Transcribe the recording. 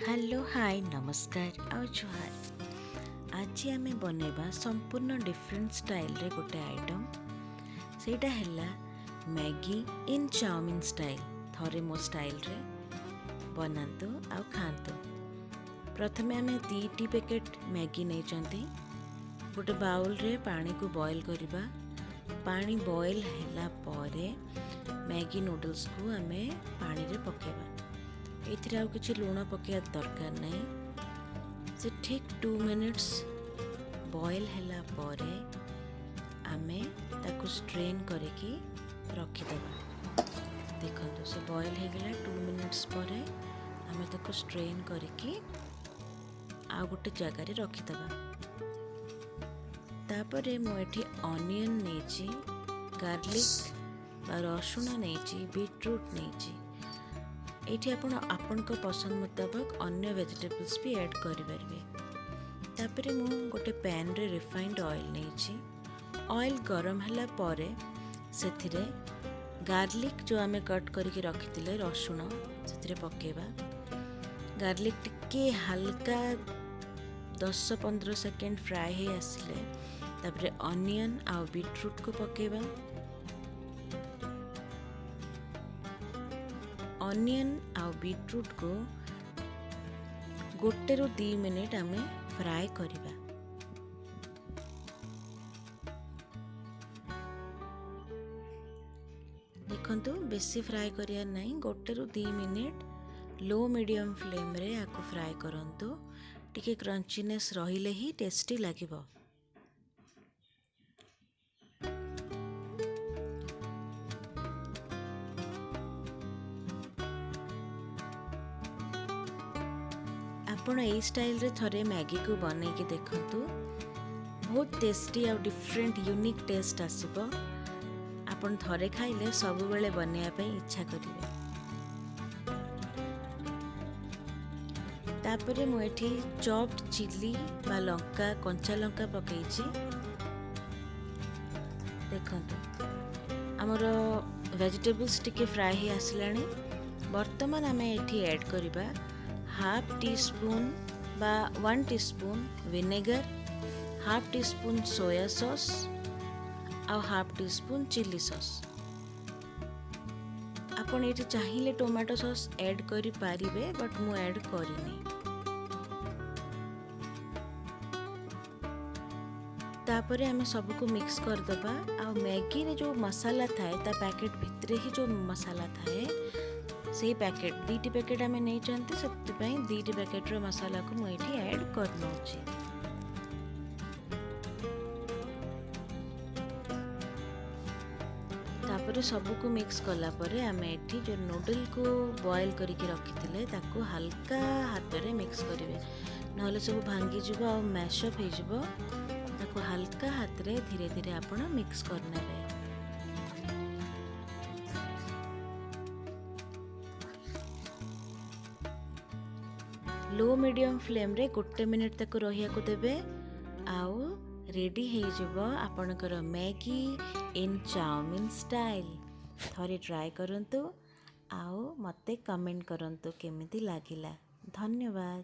Hello, ହାଏ, ନମସ୍କାର ଆଉ ଜୁହାର। ଆଜି ଆମେ ବନେଇବା ସମ୍ପୂର୍ଣ୍ଣ ଡିଫରେଣ୍ଟ ଷ୍ଟାଇଲରେ ଗୋଟେ ଆଇଟମ୍। ସେଇଟା ହେଲା ମ୍ୟାଗି ଇନ୍ ଚାଉମିନ୍ ଷ୍ଟାଇଲ୍। ଥରେ ମୋ ଷ୍ଟାଇଲରେ ବନାନ୍ତୁ ଆଉ ଖାଆନ୍ତୁ। ପ୍ରଥମେ ଆମେ 2ଟି ପ୍ୟାକେଟ୍ ମ୍ୟାଗି ନେଇଛନ୍ତି। ଗୋଟେ ବାଉଲରେ ପାଣିକୁ ବଏଲ୍ କରିବା। ପାଣି ବଏଲ୍ ହେଲା ପରେ ମ୍ୟାଗି ନୁଡ଼ଲ୍ସକୁ ଆମେ ପାଣିରେ ପକାଇବା। ଏଥିରେ ଆଉ କିଛି ଲୁଣ ପକାଇବା ଦରକାର ନାହିଁ। ସେ ଠିକ୍ 2 ମିନିଟ୍ସ ବଏଲ୍ ହେଲା ପରେ ଆମେ ତାକୁ ଷ୍ଟ୍ରେନ୍ କରିକି ରଖିଦେବା। ଦେଖନ୍ତୁ, ସେ ବଏଲ୍ ହେଇଗଲା। 2 ମିନିଟ୍ସ ପରେ ଆମେ ତାକୁ ଷ୍ଟ୍ରେନ୍ କରିକି ଆଉ ଗୋଟେ ଜାଗାରେ ରଖିଦେବା। ତାପରେ ମୁଁ ଏଠି ଅନିଅନ୍ ନେଇଛି, ଗାର୍ଲିକ୍ ବା ରସୁଣ ନେଇଛି, ବିଟ୍ରୁଟ୍ ନେଇଛି। ଏଇଠି ଆପଣ ଆପଣଙ୍କ ପସନ୍ଦ ମୁତାବକ ଅନ୍ୟ ଭେଜିଟେବଲ୍ସ ବି ଆଡ଼୍ କରିପାରିବେ। ତାପରେ ମୁଁ ଗୋଟେ ପ୍ୟାନ୍ରେ ରିଫାଇଣ୍ଡ ଅଏଲ୍ ନେଇଛି। ଅଏଲ୍ ଗରମ ହେଲା ପରେ ସେଥିରେ ଗାର୍ଲିକ୍ ଯେଉଁ ଆମେ କଟ୍ କରିକି ରଖିଥିଲେ, ରସୁଣ, ସେଥିରେ ପକାଇବା। ଗାର୍ଲିକ୍ ଟିକେ ହାଲକା 10-15 ସେକେଣ୍ଡ ଫ୍ରାଏ ହେଇ ଆସିଲେ ତାପରେ ଅନିଅନ୍ ଆଉ ବିଟ୍ରୁଟ୍କୁ ପକାଇବା। ଅନିଅନ୍ ଆଉ ବିଟ୍ରୁଟ୍କୁ 1ରୁ 2 ମିନିଟ୍ ଆମେ ଫ୍ରାଏ କରିବା। ଦେଖନ୍ତୁ, ବେଶୀ ଫ୍ରାଏ କରିବାର ନାହିଁ। 1ରୁ 2 ମିନିଟ୍ ଲୋ ମିଡ଼ିୟମ୍ ଫ୍ଲେମ୍ରେ ୟାକୁ ଫ୍ରାଏ କରନ୍ତୁ। ଟିକେ କ୍ରଞ୍ଚିନେସ୍ ରହିଲେ ହିଁ ଟେଷ୍ଟି ଲାଗିବ। ଆପଣ ଏଇ ଷ୍ଟାଇଲରେ ଥରେ ମ୍ୟାଗିକୁ ବନେଇକି ଦେଖନ୍ତୁ। ବହୁତ ଟେଷ୍ଟି ଆଉ ଡିଫରେଣ୍ଟ ୟୁନିକ୍ ଟେଷ୍ଟ ଆସିବ। ଆପଣ ଥରେ ଖାଇଲେ ସବୁବେଳେ ବନେଇବା ପାଇଁ ଇଚ୍ଛା କରିବେ। ତାପରେ ମୁଁ ଏଠି ଚପ୍ଡ ଚିଲି ବା ଲଙ୍କା, କଞ୍ଚା ଲଙ୍କା ପକେଇଛି। ଦେଖନ୍ତୁ, ଆମର ଭେଜିଟେବଲ୍ସ ଟିକେ ଫ୍ରାଏ ହେଇ ଆସିଲାଣି। ବର୍ତ୍ତମାନ ଆମେ ଏଠି ଆଡ଼୍ କରିବା ହାଫ୍ ଟି ସ୍ପୁନ୍ ବା 1 ଟି ସ୍ପୁନ୍ ଭିନେଗର, ହାଫ୍ ଟି ସ୍ପୁନ୍ ସୋୟା ସସ୍ ଆଉ ହାଫ୍ ଟି ସ୍ପୁନ୍ ଚିଲି ସସ୍। ଆପଣ ଏଇଠି ଚାହିଁଲେ ଟମାଟୋ ସସ୍ ଆଡ଼୍ କରିପାରିବେ, ବଟ୍ ମୁଁ ଆଡ଼୍ କରିନି। ତାପରେ ଆମେ ସବୁକୁ ମିକ୍ସ କରିଦେବା। ଆଉ ମ୍ୟାଗିରେ ଯେଉଁ ମସଲା ଥାଏ, ତା ପ୍ୟାକେଟ୍ ଭିତରେ ହିଁ ଯେଉଁ ମସଲା ଥାଏ, ସେଇ ପ୍ୟାକେଟ୍ 2ଟି ପ୍ୟାକେଟ୍ ଆମେ ନେଇଛନ୍ତି। ସେଥିପାଇଁ 2ଟି ପ୍ୟାକେଟ୍ର ମସଲାକୁ ମୁଁ ଏଇଠି ଆଡ଼୍ କରିନେଉଛି। ତାପରେ ସବୁକୁ ମିକ୍ସ କଲା ପରେ ଆମେ ଏଠି ଯେଉଁ ନୁଡ଼ଲକୁ ବଏଲ୍ କରିକି ରଖିଥିଲେ, ତାକୁ ହାଲକା ହାତରେ ମିକ୍ସ କରିବେ, ନହେଲେ ସବୁ ଭାଙ୍ଗିଯିବ ଆଉ ମ୍ୟାସଅପ୍ ହେଇଯିବ। ତାକୁ ହାଲକା ହାତରେ ଧୀରେ ଧୀରେ ଆପଣ ମିକ୍ସ କରିନେବେ। ଲୋ ମିଡ଼ିୟମ୍ ଫ୍ଲେମ୍ରେ ଗୋଟେ ମିନିଟ୍ ତାକୁ ରହିବାକୁ ଦେବେ ଆଉ ରେଡ଼ି ହେଇଯିବ ଆପଣଙ୍କର ମ୍ୟାଗି ଇନ୍ ଚାଉମିନ୍ ଷ୍ଟାଇଲ୍। ଥରେ ଟ୍ରାଏ କରନ୍ତୁ ଆଉ ମୋତେ କମେଣ୍ଟ କରନ୍ତୁ କେମିତି ଲାଗିଲା। ଧନ୍ୟବାଦ।